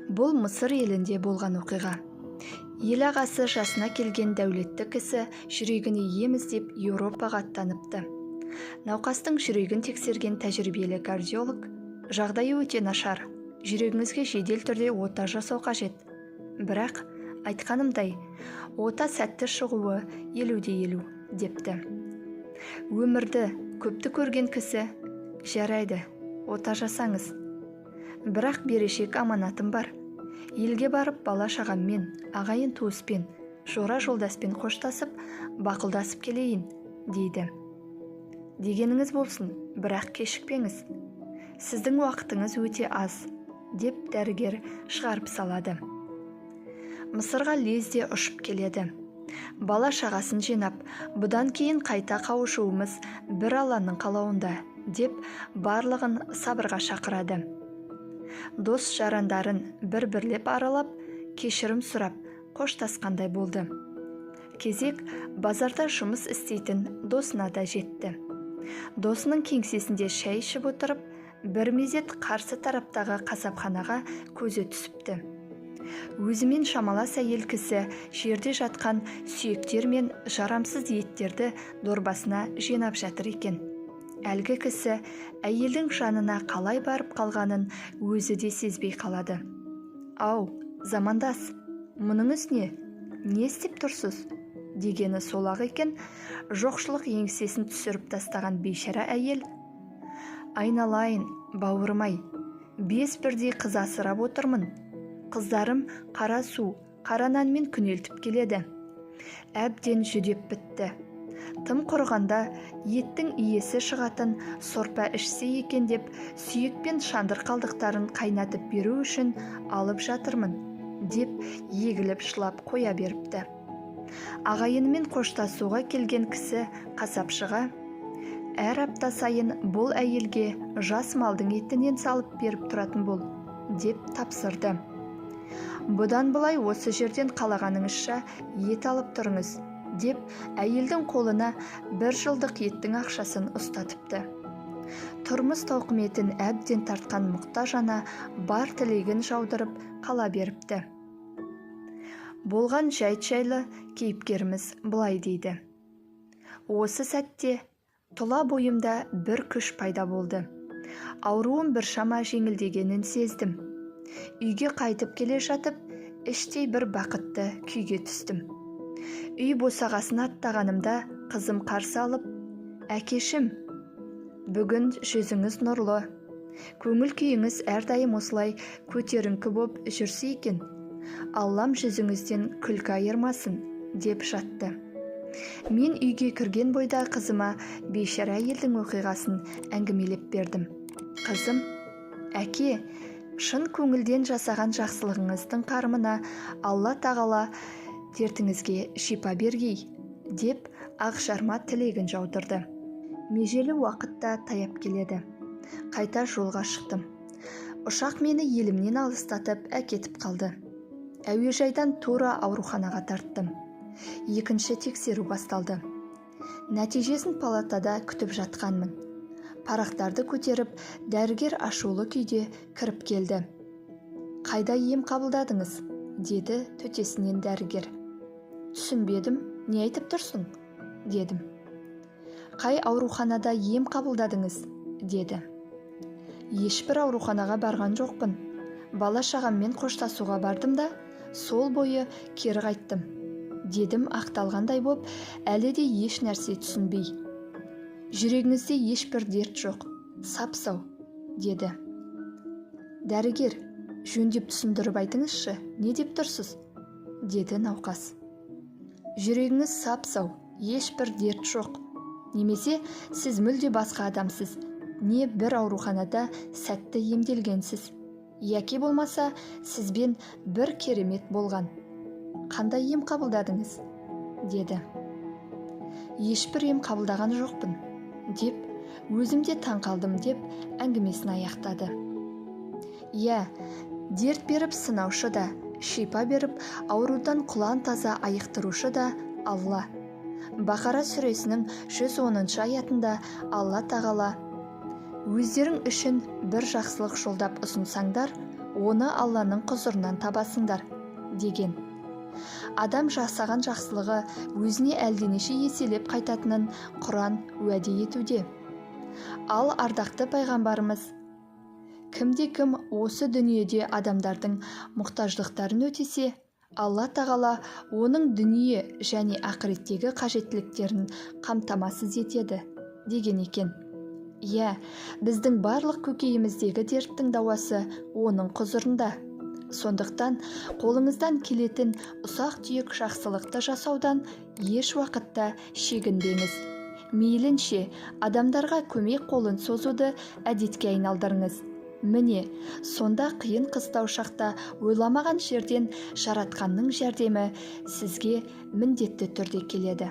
Бұл Мысыр елінде болған оқиға. Ел ағасы жасына келген дәулетті кісі жүрегіне ем іздеп Еуропаға аттаныпты. Науқастың жүрегін тексерген тәжірибелі кардиолог: «Жағдайы өте нашар, жүрегіңізге жедел түрде ота жасау қажет. Бірақ айтқанымдай, ота сәтті шығуы 50-де 50», – депті. Өмірді көпті көрген кісі: «Жарайды, ота жасаңыз, бірақ берешек аманатым бар. Елге барып, бала шағаммен, ағайын туыспен, жора жолдаспен қоштасып, бақұлдасып келейін», – дейді. «Дегеніңіз болсын, бірақ кешікпеңіз, сіздің уақытыңыз өте аз», – деп дәрігер шығарып салады. Мысырға лезде ұшып келеді. Бала шағасын жинап, «Бұдан кейін қайта қауышуымыз бір Алланың қалауында», – деп барлығын сабырға шақырады. Дос жарандарын бір бірлеп аралап, кешірім сұрап, қоштасқандай болды. Кезек базарда жұмыс істейтін досына да жетті. Досының кеңсесінде шай ішіп отырып, бір мезет қарсы тараптағы қасапханаға көзі түсіпті. Өзімен шамалас әйел кісі жерде жатқан сүйектер мен жарамсыз еттерді дорбасына жинап жатыр екен. Әлгі кісі әйелдің жанына қалай барып қалғанын өзі де сезбей қалады. «Ау, замандас, мұныңыз не? Не істеп тұрсыз?» дегені сол-ақ екен, жоқшылық еңсесін түсіріп тастаған бейшара әйел: «Айналайын бауырым-ай, бес бірдей қыз асырап отырмын. Қыздарым қара су, қара нанмен күнелтіп келеді. Әбден жүдеп бітті. Тым құрығанда еттің иесі шығатын сорпа ішсе екен деп, сүйек пен шандыр қалдықтарын қайнатып беру үшін алып жатырмын», – деп егіліп жылап қоя беріпті. Ағайынымен қоштасуға келген кісі қасапшыға: «Әр апта сайын бұл әйелге жас малдың етінен салып беріп тұратын бол», – деп тапсырды. «Бұдан былай осы жерден қалағаныңызша ет алып тұрыңыз», – деп әйелдің қолына бір жылдық еттің ақшасын ұстатыпты. Тұрмыс тауқыметін әбден тартқан мұқтаж ана бар тілегін жаудырып қала беріпті. Болған жайт жайлы кейіпкеріміз былай дейді: «Осы сәтте тұла бойымда бір күш пайда болды. Ауруым біршама жеңілдегенін сездім. Үйге қайтып келе жатып, іштей бір бақытты күйге түстім. Үй босағасын аттағанымда қызым қарсы алып: «Әкешім, бүгін жүзіңіз нұрлы, көңіл күйіңіз әрдайым осылай көтеріңкі боп жүрсе екен. Аллам жүзіңізден күлкі айырмасын», – деп жатты. Мен үйге кірген бойда қызыма бейшара әйелдің оқиғасын әңгімелеп бердім. Қызым: «Әке, шын көңілден жасаған жақсылығыңыздың қарымына Алла тағала дертіңізге шипа бергей», – деп ақ жарма тілегін жаудырды. Межелі уақыт та таяп келеді. Қайта жолға шықтым. Ұшақ мені елімнен алыстатып әкетіп қалды. Әуежайдан тура ауруханаға тарттым. Екінші тексеру басталды. Нәтижесін палатада күтіп жатқанмын. Парақтарды көтеріп, дәрігер ашулы күйде кіріп келді. «Қайда ем қабылдадыңыз?» – деді төтесінен дәрігер. «Түсінбедім, не айтып тұрсың?» – дедім. «Қай ауруханада ем қабылдадыңыз?» – деді. «Ешбір ауруханаға барған жоқпын. Бала шағаммен қоштасуға бардым да, сол бойы кері қайттым», – дедім ақталғандай боп, әлі де еш нәрсе түсінбей. «Жүрегіңізде ешбір дерт жоқ, сап сау», – деді. «Дәрігер, жөндеп түсіндіріп айтыңызшы, не деп тұрсыз?» – деді науқас. «Жүрегіңіз сап сау, ешбір дерт жоқ. Немесе сіз мүлде басқа адамсыз, не бір ауруханада сәтті емделгенсіз, яки болмаса сізбен бір керемет болған. Қандай ем қабылдадыңыз?» – деді. «Ешбір ем қабылдаған жоқпын», – деп өзім де таң қалдым, деп әңгімесін аяқтады. Иә, дерт беріп сынаушы да, шипа беріп аурудан құлан таза айықтырушы да Алла. Бақара сүресінің 110 аятында Алла тағала: «Өздерің үшін бір жақсылық жолдап ұсынсаңдар, Оны Алланың құзырынан табасыңдар», – деген. Адам жасаған жақсылығы өзіне әлденеше еселеп қайтатынын Құран уәде етуде. Ал ардақты пайғамбарымыз: «Кімде-кім осы дүниеде адамдардың мұқтаждықтарын өтесе, Алла Тағала оның дүние және ақыреттегі қажеттіліктерін қамтамасыз етеді», – деген екен. Иә, біздің барлық көкейіміздегі дерттің дауасы оның құзырында. Сондықтан қолыңыздан келетін ұсақ-түйек жақсылықты жасаудан еш уақытта шегінбеңіз. Мейлінше адамдарға көмек қолын созуды әдетке айналдырыңыз. Міне, сонда қиын қыстау шақта ойламаған жерден Жаратқанның жәрдемі сізге міндетті түрде келеді.